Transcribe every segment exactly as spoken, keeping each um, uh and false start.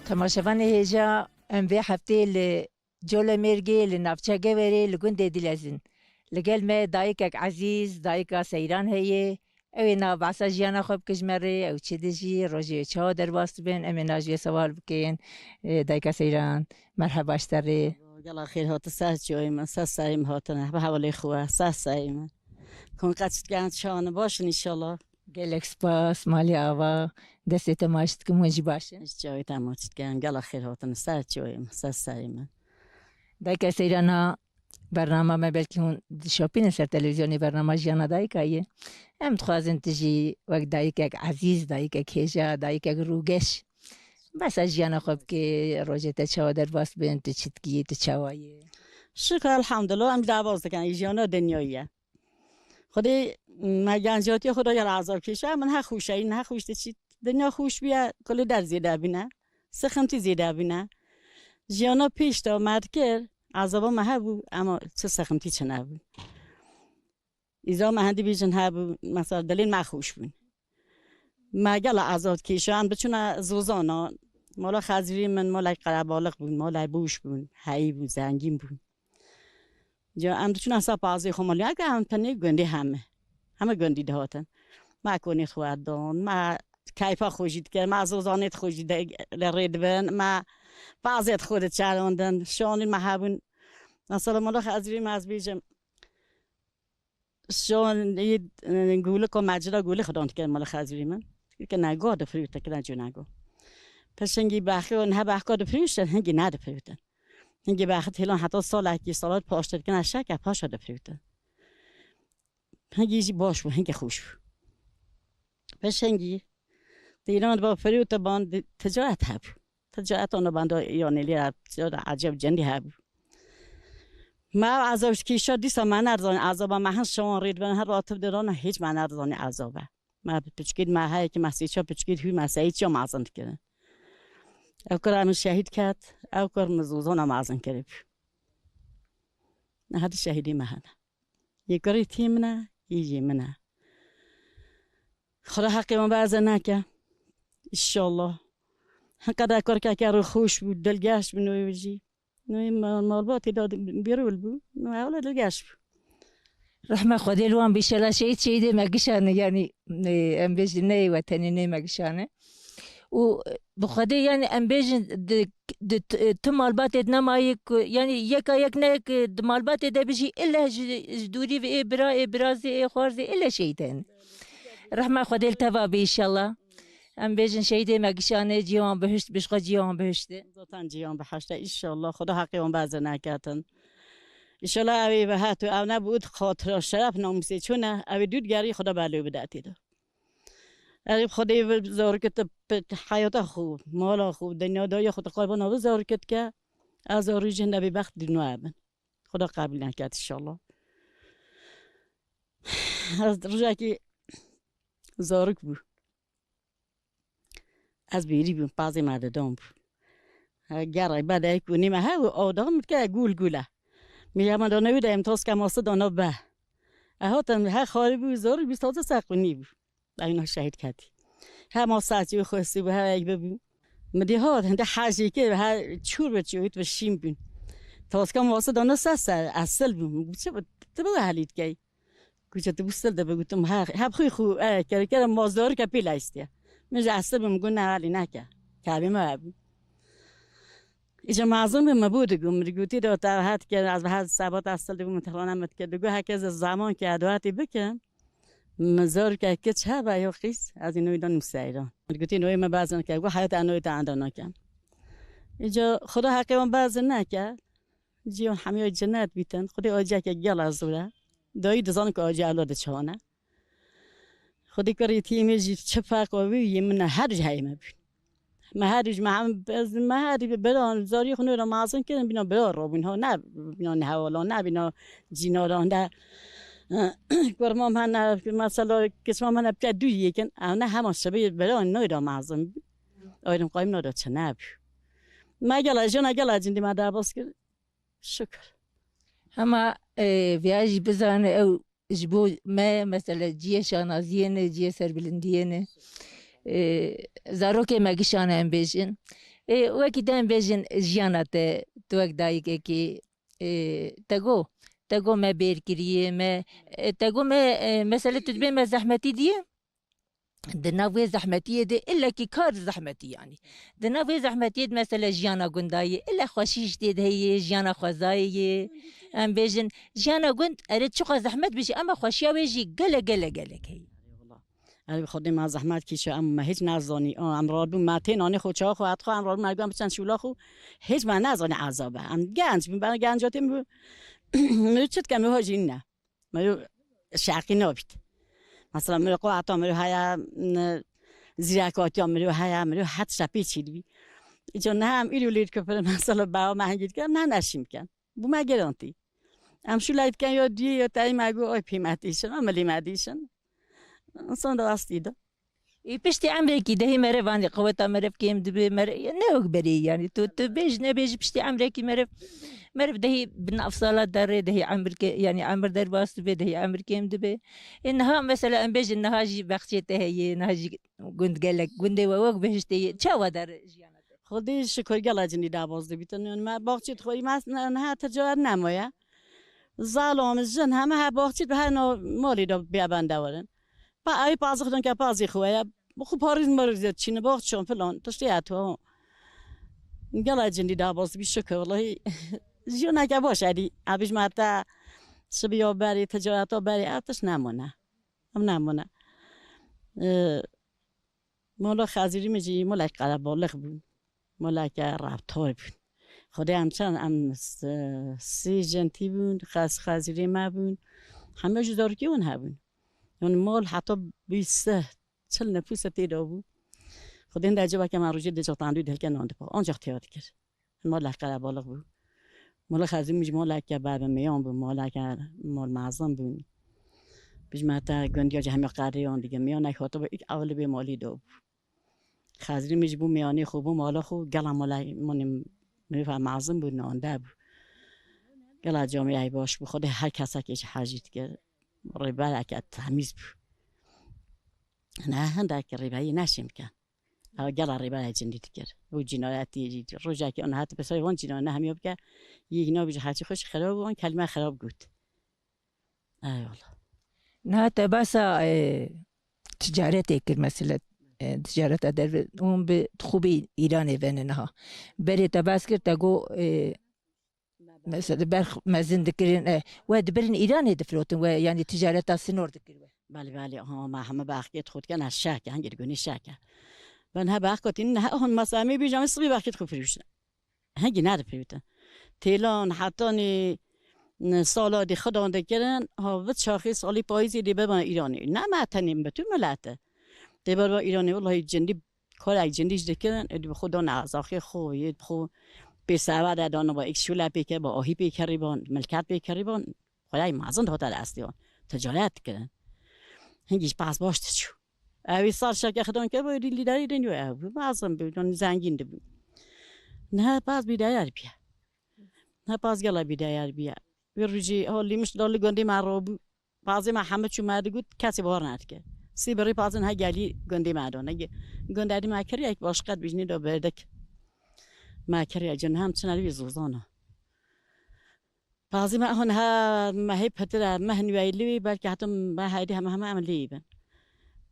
Temaşevanê hêja, em vê heftê li Colemêrgê, li navçeya Geverê, li gundê Dilezin. Li gel me dayikek ezîz, dayika Seyran heye. Ew ê niha behsa jiyana xwe bike ji me rê, ew çi dijî, rojê wê çawa derbas dibin, em ê niha ji wê sewal bikin. Ê, dayika Seyran, merheba ji te rê. Gela xêr hate ser çavê min, ser serê min hatine, bi hevalê xwe, ser serê min. Hûn qet çi dikin, çawa ne, baş in înşallah. Gelek spas, malê ava, destê te maç dikim, hûn jî baş in. Ji çavê te maç dikim, gela xêr hatine ser çavê min, ser serê min. Dayika Seyran, niha bernama me, belkî hûn dişopînin ser televîzyonê, bernama Jiyana Dayika ye. Em dixwazin tu jî wek dayikek ezîz, dayikek hêja, dayikek rûgeş behsa jiyana xwe bikê, rojê te çawa derbas bin, tu çi dikî, tu çawa yî? Şikir elhamdulillah, em derbas dikin, jiyana dinyayê ye. Xwedê me gencatiya xwe da ya ezab kêşa, min he xweş e, ne xweş diçît. Dinya xweş bûye, kulî der zêde bûne. Sixintî zêde bûne. Jiyana pêş de me dikir, ezaba me hebû, ema çi sixintî çi nebû. Îza me hindî bêjin hebû, mesela dilên me xweş bûn. Me gela ezab kêşan, biçûne zozana. Mala xezirî min, malek qerebalix bûn, malek boş bûn, heyî bûn, zengîn bûn. Ca em diçûne ser pazê xwe malê, eke em tenê gundî heme. Heme gundî dihatin. Me konê xwe dan, me keyfa xwe jî dikir, me zozanê xwe jî de, li rê dibin, me pazê xwe diçerandin, şanî me hebûn. Mesela mala xezirî me ez bêjim, şan yê, e, gulika mecra gulê xwe dan dikir mala xezirî min. Dikir ne go difirûtin, dikir ne cû ne go. Pişt hingî bexê û niha bexka difirûtin, hingî nedifirûtin. Hingî bexit hêlan heta salekî, salat paştir dikine şeke paşa difirûtin. Hingî jî baş bû, hingî xweş bû. Pişt hingî di Îran de ba firûte ban di ticaret hebû. Ticaret ona banda yanê lê ticaret eceb cendî hebû. Me ew ezab ji kîşa dîsa me nerizanî ezaba me hin şewan rê dibin, her rativ dirana hêç me nerizanî ezab e. Me piçkî me heye ki me sê çar piçkî hû me seyî çiya mezin dikirin. Ew kura min şehîd ket, ew kur min zozana mezin kiribû. Niha di şehîdî me hene. Yê kurê tî min e, yê jî min e. Xweda heqê wan berze neke. Înşallah. Hinqede kurkeke rûxweş bû, dilgeş bû, nû jî. Nû mal-, malbatê de bîrûl bû. Nû ewle dilgeş bû. Rehme Xwedê li wan bî, şela şehîd şehîdê me gişane, yanî, e, em bêjin neyê wetenê, neyê me gişane. Û, e, bi Xwedê, yanî, em bêjin di, di t-, e, tu malbatê de nemayê ku, yanî, yeka yek ne yek, e, di malbatê de bijî, ille ji, ji dûrî ve ê bira, ê birazê, ê xwarzê, ille şehîd hene. Rehma Xwedê li te va bê înşallah. Em bêjin şehîdê me gişane, cihê wan bihişt, bi ji xwe cihê wan bihişt e. Zaten cihê wan bihişt e, înşallah. Xweda heqê wan berze neketin. Înşallah ew ê ve hat û ew nebû, û xatira şeref namûsê çûne, ew ê dû digerî, Xweda belê bide tê de. Erê Xwedê bi zarokê te, bi heyata xwe, mala xwe, dinyadariya xwe te qurban navê zarokê dike. Ez zarokê jin nebê bext dîno ebin. Xweda qebîl neket înşallah. Ez rojekî zarok bû. Ez bêrî bûm, pazê me didan bû. He, gerek be de ku nîme he, û adam ke gul gule. Mi ya me dana wî de em toske masi dana be. E hatin he xalî bû, zarok bû, sazê se qunî bû. Eyna şehîd ketî. Hema saçî xwestî bû, her ek bibû. Mi dî hat, hinde hejî kir, her çûr bi çûyt bi şîn bûn. Taska masa dana ser ser, esil bûn. Got, "Çi bi, tu bi helî dikey?" Got, "Tu bi sil de bi," gotim, "He, heb xwe xwe, e, kere kere mazdar ke pê leystiye." Min ji esil bûn, got, "Ne helî neke." Kevê me hebû. Îca mezin bû, me bû digo, min gotî de te het kir, ez bi her sebat esil dibû, min tixlana min dikir. Digo, "Heke ez zaman ke eduatî bikim." Min zarokek kiç hebe ya qîz, ez ê nû dan Museyran. Min gotî nû me bezin ke, got heyat ez nû te enda nakem. Îca Xuda heqê wan bezin neke. Cî wan hemiya cennet bîtin. Xwedê aciyeke gela zor e. Dayî dizanin ku aciya ewlad çawan e. Xwedê kurê tîmê jî çi ferq wî yê min e, her ji heyê me bûn. Me her ji me hem, ez, me her biran zarî xwe nû re mezin kirin, bîna bira robûn, ha, ne bîna nehewalan, ne bîna cînaran de. Kurma me ne, mesela, kiçma me ne bike dû yekin, ew ne hema şibê bira nû re mezin bû. Ayrım qayım nû re çi nebû. Me gela, jina gela cindî me derbas kir. Şükür. Hema, e, viya jî bizane ew ji bo me, mesela, cihê şanaziyê ne, cihê serbilindiyê ne. E, zarokê me gişane em bêjin. Ê, wekî te em bêjin jiyana te, tu wek dayikekî, ê, te got, te got me bêr kiriye, me, ê, te got me, ê, mesele tu dibê me zehmetî diye? Di nav wê zehmetiyê de, illekî kar zehmetî yanî. Di nav wê zehmetiyê de mesele jiyana gunda ye, ille xweşî ji tê de heye, jiyana xwezayê ye. Em bêjin, jiyana gund, erê çiqas zehmet be jî, ama xweşiya wê jî gelek, gelek, gelek heye. Erê wela. Erê bi Xwedê me zehmet kişa, em me hiç nazanî. O, em rabûn, me tê nanê xwe, çawa xwe, hat xwe, em rabûn, me got em biçin şûla xwe. Hiç me nazanî ezab e. Em genc bin, ben genca tê min, min çi dikem, min hojî ne. Mero şeqî nabît. Mesela mero qeweta mero heye, n-, zîrekatiya mero heye, mero het şepê çî dibî. Îca niha em îro lê dikefin, mesela bewa me hingî dikin, em niha neşîn bikin. Bû me gerantî. Em şûleyê dikin ya duyê ya teyê me got, ay pê me dîşin, em lê me dîşin. Însan da astî da. Ê, piştî emrekî dehê meriv, anî qeweta meriv kêm dibe, meriv, ne wek berê, yanî tu, tu bêj nebêjî piştî emrekî meriv, meriv dehê bi nav sala derê, dehê emir ke-, yanî emir derbas dibe, dehê emir kêm dibe. Ê, niha mesela em bêjin niha jî bexçê te heye, niha jî gund gelek, gundê we wek bihiştê ye. Çawa der jiyana te? Xwedê şikir gela cinî dabaz dibîtin. Me baxçê xweyî me ne-, niha ticaret nemaye. Zalam, jin, heme her baxçî bi her no-, malî de bê bende werin. Pa ay pazix donke pazî xwe ye. Bi xwe parîz mirîz çîne baxçon filan. Tiştê eto. Gela cindî dabaz bî şikir wellahî. Jiyoneke baş edî. Ebîj me te şibiya berî, ticareta berî, ev tişt nemune. Em nemune. Ee, Mola Xezîrî min jî molek qerebalix bûn. Moleke revtar bûn. Xwedê em çend em s-, sê jentî bûn, xez-, xezîrê me bûn. Heme jî zarokê wan hebûn. Yanî mol heta bîst, çil nifûse tê de bû. Xwedê hinde civake me rojê dicotandû dilke nan dipa. Ancak têya dikir. Molek qerebalix bû. Mola Xezîrî min jî moleke berbi meyan bû, moleke mol mezin bûn. Bijmete gundiya jî hemî qerîyan dike. Meyanek hatibû, îlk ewil bê malî de bû. Xezrî min jî bû meyanê xwe, bû mala xwe, gela mala min, meriv mezin bû, nande bû. Gela camiyayê baş bû, Xwedê her kesekê ji hejî dikir. Rêbereke temîz bû. Ne hindek rêberî neşên bikin. Ew gela rêberê cindî dikir. Bû cinayetî, rojekê an hat bi ser wan cinayet ne hemiya bike, yek nabî ji hecî xwe jî xirab bû, an kelime xirab got. Eyvallah. Niha te behsa, e, ticaretê kir, mesela, e, ticareta derve, hûn bi xwe bi Îranê vene niha. Berê te behs kir, te got, e, mesela berx mezin dikirin, e, we dibirin Îranê difirotin, we, yanî ticareta sinor dikir we. Belê, belê, ha, me heme berxkê xwe dikene şeke, hingê digunî şeke. Ben he berx kotîn, he hon mesela me bîjame sibî berxkê xwe firûşne. Hingî nedifirotin. Têlan hetanî, n-, sala dî xidan dikirin, ha, bi çaxî salî payîzî dî bibin Îranê. Ne me tenê, bi tu milet e. Dê berba Îranê, wellahî cindî, karek cindî jî dikirin, êdî bi xwe dan ezaxê xwe, yê bi xwe pê seve de dan ba, êk şûle pê kir, ba ahî pê kirî ban, milket pê kirî ban, xweyayî mezin dihate destê wan. Ticaret dikirin. Hingî jî pez baş diçû. Ewî sar şeke xidan kir, bû lîderî din yo ew bû. Mezin bû, yan zengîn dibû. Niha pez bîdeyer bîye. Niha pez gela bîdeyer bîye. Wî rojî ha lîmiş da li gundê me rabû. Pazê me heme çû me digot, kesê bawer nedike. Sî birî pazin he gelî gundê me da. Ne ge-, gundê me kiriye, ek başqet bijnê da berdik. Me kiriye cin hem çine li wî zozana. Pazî me hon he, me hê pitir e, me hin weyli wî, belkî hetim me heydî heme heme em lê bin.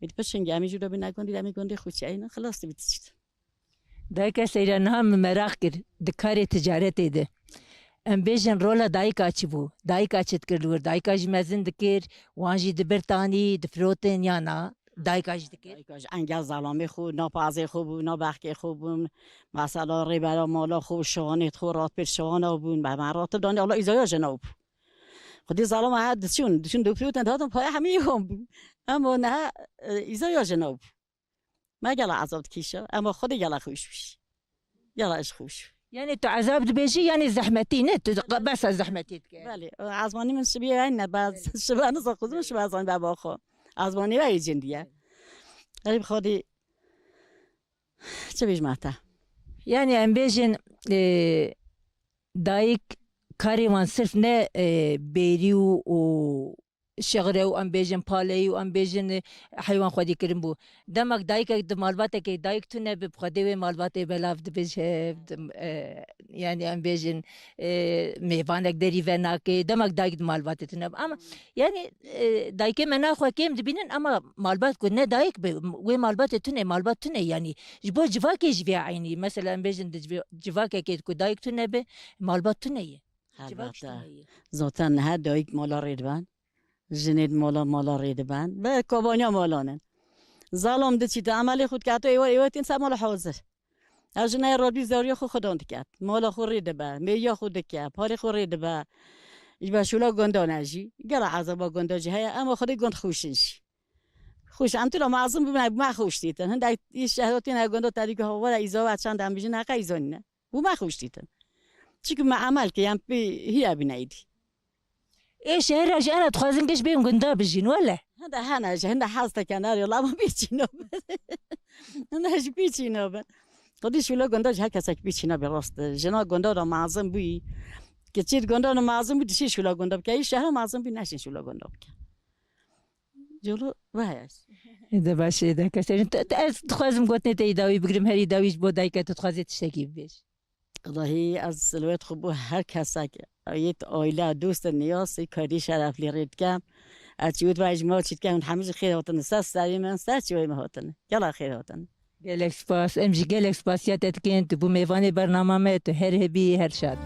Êdî piçin ge, em jî do bin gundî, em gundî xwe çi eyne, xilas dibî tişt. Dayika Seyra, niha min meraq kir, di karê ticaretê de. Em bêjin rola dayika çi bû? Dayika çi dikir li wir? Dayika jî mezin dikir, wan jî dibirtanî, difirotin ya na? Dayika jî dikir. Dayika jî engel zelamê xwe, na pazê xwe bû, na bexkê xwe bûn. Mesela rêbera mala xwe, şiwanê xwe, rat pêr şiwana bûn. Be me ratib danê, Allah îzaya jina bû. Xwedî zelama her diçûn, diçûn dopî û ten dihatin paya hemî wan bû. Ema niha, e, îzaya jina bû. Me gela ezab dikîşa, ema Xwedê gela xweş bû. Gela iş xweş. Yani tu ezab dibêjî, yani zehmetî ne? Tu qa-, besa zehmetî dike. Belê, ezmanî min şibî ye ne, baz şiba niza xuzim şiba zan baba xwe. Ezmanî ve cindî ye. Erê bi Xwedê çi bêjim heta? Yani em bêjin, e, dayik karê wan sirf ne, e, bêrî û, û şexre û em bêjin paleyî û em bêjin, e, heywan xwedî kirin bû. Demek dayikek di malbatekê dayik tune bi, bi xwedê wê malbatê belav dibe ji hev, di, e, yanî em bêjin, e, mêvanek derî venake. Demek dayik di malbatê tune bi. Ama yanî, e, dayikê me naxwe kêm dibînin ama malbat ku ne dayik be, wê malbatê tune, malbat tune yanî. Ji bo civakê jî vê eynî. Mesela em bêjin di civ-, civakekê ku dayik tune be, malbat tune ye. Civak jî Helbette. Tune ye. Zaten her dayik mala rê diben. Jinê di mala, mala rê diben. Ve kobaniya malan in. Zalam diçîte emelê xwe diketo êwe, êwe tên ser mala hazir. Ev jina yê rabî zewriya xwe xudan diket. Mala xwe rê dibe, mêriya xwe dike, parê xwe rê dibe. Ji ber şûla gondan e jî. Gela ezaba gondan jî heye, ema xwedê gond xweş in jî. Xweş, em tu la mezin bû me, me xweş dîtin. Hinda îş şehro tên ev gonda terî ku hawara îzawa çend em bijin heqa îzanîne. Bû me xweş dîtin. Çiku me emel ke em pê hîya bîne îdî. Ê şehra jî ena dixwazin giş bên gunda bijîn, wele. Hinda hene ji hinda hez te kenarê la ma bî çîno bin. Hinda ji bî çîno bin. Xwedî şûla gunda ji her kesek bî çîna bê rast. Jina gunda da mezin bûyî. Keçî gunda da mezin bû dişî şûla gunda bike. Î şehra mezin bû neşin şûla gunda bike. Colo vayas. Ê de baş, ê de kes. Te, te, ez dixwazim gotinê te îdawî bigrim, her îdawî ji bo dayika tu dixwazê tiştekî bibêj. Wellahî ez silwet xwe bo her kesek, yêt aile, dost, niyaz, karî şereflî rê dikem. Ez çi wit vay ji me çi dikem, hemî ji xêr hatine. Ser serî min, ser çi wê me hatine. Gela xêr hatine. Gelek spas. Em jî gelek spasiya te dikin. Tu bû mêvanê bernama me, tu her hebî, her şad.